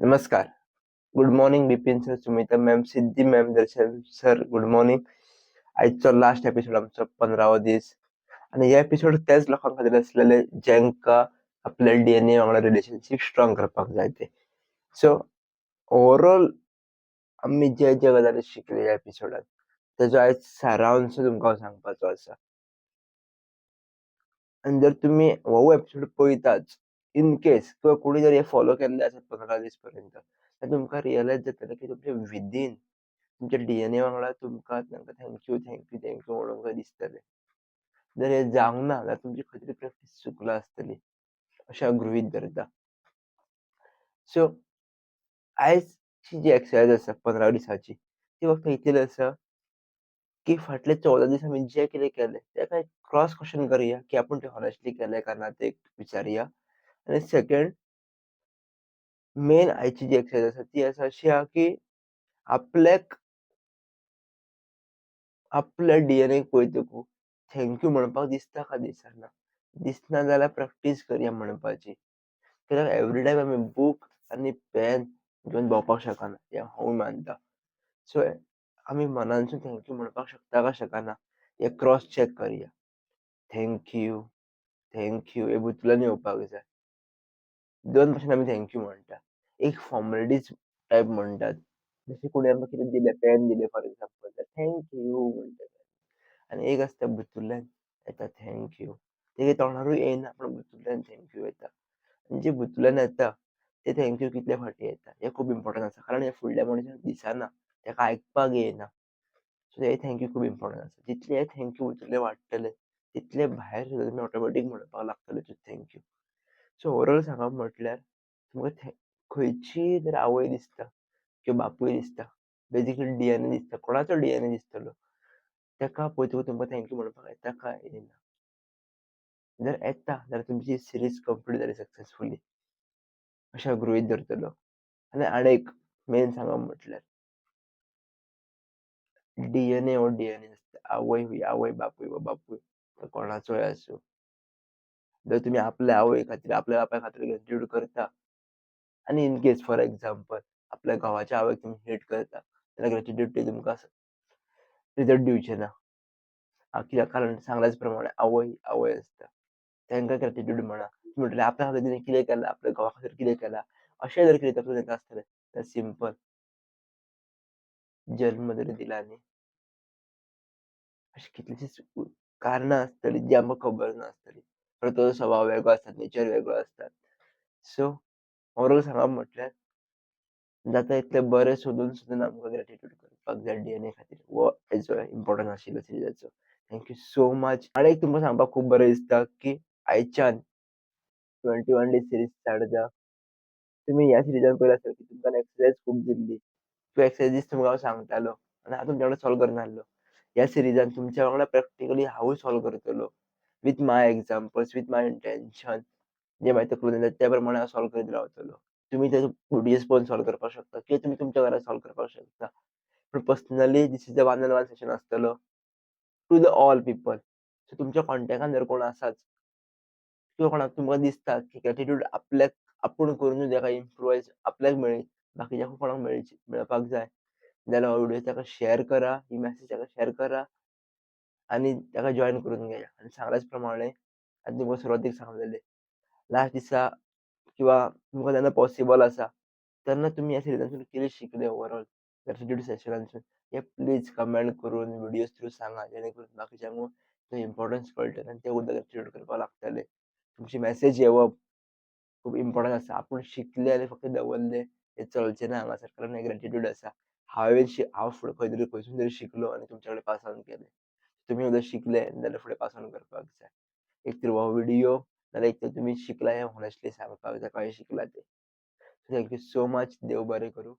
नमस्कार. Good morning Bipin sir, Sumita ma'am, Siddhi ma'am, Darshan sir, good morning. आयचो last episode आमचो 15वो दीस आनी हे एपिसोड त्याच लोकां खातीर आसलेले जांकां आपल्या डीएनए वांगडा रिलेशनशीप स्ट्रॉंग करपाक जाय ते. सो ओवरऑल आमी जे जे गजाली शिकले ह्या एपिसोडान तेजो आयज सारांश तुमकां हांव सांगपाचो आसा. आनी जर तुमी हो एपिसोड पळयताच इन केस किंवा कोणी जर हे फॉलो केल्ले आसत 15 दीस पर्यंत जाल्यार तुमकां रियलायज जातलें की तुमच्या विदीन तुमच्या डीएनए वांगडा तुमकां तांकां thank you thank you thank you म्हणूंक दिसतलें. जर हें जावंक ना जाल्यार तुमची खंय तरी प्रॅक्टीस चुकला आसतली अशें हांव गृहीत धरता. सो आयजची जी एक्सरसाइज आसा 15 दिसाची ती फक्त इतलीच आसा की फाटले 14 दीस आमी जें कितें केलें तेका एक क्रॉस क्वेश्चन करुया की आपूण तें हॉनेस्टली केलें काय ना तें विचारुया. आनी सेकंड मेन आयची जी एक्सरसाइज आसा ती आसा अशी आहा की आपल्याक आपल्या डीएनए पळयतकू thank you म्हणपाक दिसता काय दिसना? दिसना जाल्यार प्रॅक्टीस करया म्हणपाची. कित्याक एवरी टायम आमी बूक आनी पेन घेवन भोंवपाक शकना हें हांवूय मानता. सो आमी मनानसून thank you म्हणपाक शकता काय शकना हें क्रॉस चॅक करया. Thank you thank you हें भितरल्यान येवपाक जाय. दोन भाशेन आमी thank you म्हणटा. एक फॉर्मेलिटीज टायप म्हणटात, जशें कोणी आमकां कितें दिलें, पेन दिलें फॉर एग्जाम्पल, thank you म्हणटात. आनी एक आसता भितरल्यान येता thank you, तें तोंडारूय येयना पूण भितरल्यान thank you येता. आनी जें भितरल्यान येता तें thank you कितले फावटी येता हें खूब इम्पॉर्टंट आसा, कारण हें फुडल्या मनशाक दिसना, ताका आयकपाक येयना. सो हें thank you खूब इम्पॉर्टंट आसा. जितलें thank you भितरलें वाडटलें तितलें भायर सुद्दां तुमी ऑटोमॅटीक म्हणपाक लागतले thank you. So overall सांगप म्हटल्यार तुमकां खंयचीय जर आवय दिसता किंवा बापूय दिसता, बेजिकली डीएनए दिसता, कोणाचो डीएनए दिसतलो ताका पळयतकूच तुमकां thank you म्हणपाक येता काय येना? जर येता जाल्यार तुमची सिरीज कंप्लीट जाली सक्सेसफुली अशें हांव गृहीत धरतलो. आनी आनी एक मेन सांगप म्हटल्यार डीएनए हो डीएनए आसता. आवय ही आवय, बापूय हो बापूय, तो कोणाचोय आसूं. जर तुमी आपल्या आवय खातीर आपल्या बापाय खातीर ग्रेटिट्यूड करता आनी इन केस फॉर एग्जाम्पल आपल्या घोवाच्या आवयक तुमी हेट करता जाल्यार ग्रेटिट्यूड ती तुमकां रिजल्ट दिवचें ना. कित्याक? कारण सांगल्याच प्रमाणे आवय आवय आसता. तांकां ग्रेटिट्यूड म्हणा. म्हणटलें आपल्या खातीर तिणें कितें केलां, आपल्या घोवा खातीर कितें केलां, अशें जर कितें तकलेन येता आसतलें जाल्यार सिंपल जल्म तरी दिला न्ही. अशी कितलीशींच कारणां आसतलीं जीं आमकां खबर नासतली. परत तो स्वभाव वेगळो आसता, नेचर वेगळो आसता. सो ओवरऑल सांगप म्हटल्यार जाता इतलें बरें सोदून सोदून आमकां ग्रेटिट्यूड करपाक जाय डीएनए खातीर. हो हेजो इम्पॉर्टंट आशिल्लो सिरिजाचो. Thank you so much. आनी एक तुमकां सांगपाक खूब बरें दिसता की आयच्यान 21 डेज सिरीज स्टार्ट जाता. तुमी ह्या सिरिजान पळयलें आसतलें की तुमकां एक्सरसाइज खूब दिल्ली. त्यो एक्सरसाइजीस तुमकां हांव सांगतालो आनी हांव तुमच्या वांगडा सॉल्व करनासलो. ह्या सिरिजान तुमच्या वांगडा प्रॅक्टिकली हांवूय सॉल्व करतलो with my examples, with my intention. जे म्हाज्या तकलेन येता त्या प्रमाणे हांव सॉल्व करीत रावतलो. तुमी ते व्हिडियोज पळोवन सॉल्व करपाक शकता किंवा तुमी तुमच्या घरा सॉल्व करपाक शकता. पूण personally this is the one on one session आसतलो to the all people. So तुमच्या कॉन्टेक्टान जर कोण आसाच किंवा कोणाक तुमकां दिसता की ग्रेटिट्यूड आपल्याक आपूण करुनूच ताका इम्प्रोवायज आपल्याक मेळ्ळी, बाकीच्यांकूय कोणाक मेळची मेळपाक जाय जाल्यार हो व्हिडियो ताका शेअर करा, ही मॅसेज ताका शेअर करा आनी ताका जॉयन करून घेया. आनी सांगल्याच प्रमाणे आनी तुमकां सुरवातीक सांगलेलें लास्ट दिसा किंवा तुमकां जेन्ना पॉसिबल आसा तेन्ना तुमी ह्या सिरिजांतसून कितें शिकले ओवरऑल ग्रेटिट्यूड सेशनांसून हें प्लीज कमेंट करून व्हिडियोज थ्रू सांगा, जेणे करून बाकीच्यांकूय तो इम्पॉर्टन्स कळटलें आनी ते सुद्दां ग्रेटिट्यूड करपाक लागतले. तुमची मॅसेज येवप खूब इम्पॉर्टंट आसा. आपूण शिकले आनी फक्त दवरले हें चलचें ना हांगासर, कारण हें ग्रेटिट्यूड आसा. हांवें हांव फुडें खंय तरी खंयसून तरी शिकलो आनी तुमच्या कडेन पास ऑन केलें. तुमी सुद्दां शिकले जाल्यार फुडें पास ऑन करपाक जाय. एक तर हो व्हिडियो नाल्यार एक तर तुमी शिकला हें हॉनेस्टली सांगपाक जाय कशें शिकला तें. Thank you so much. देव बरें करूं.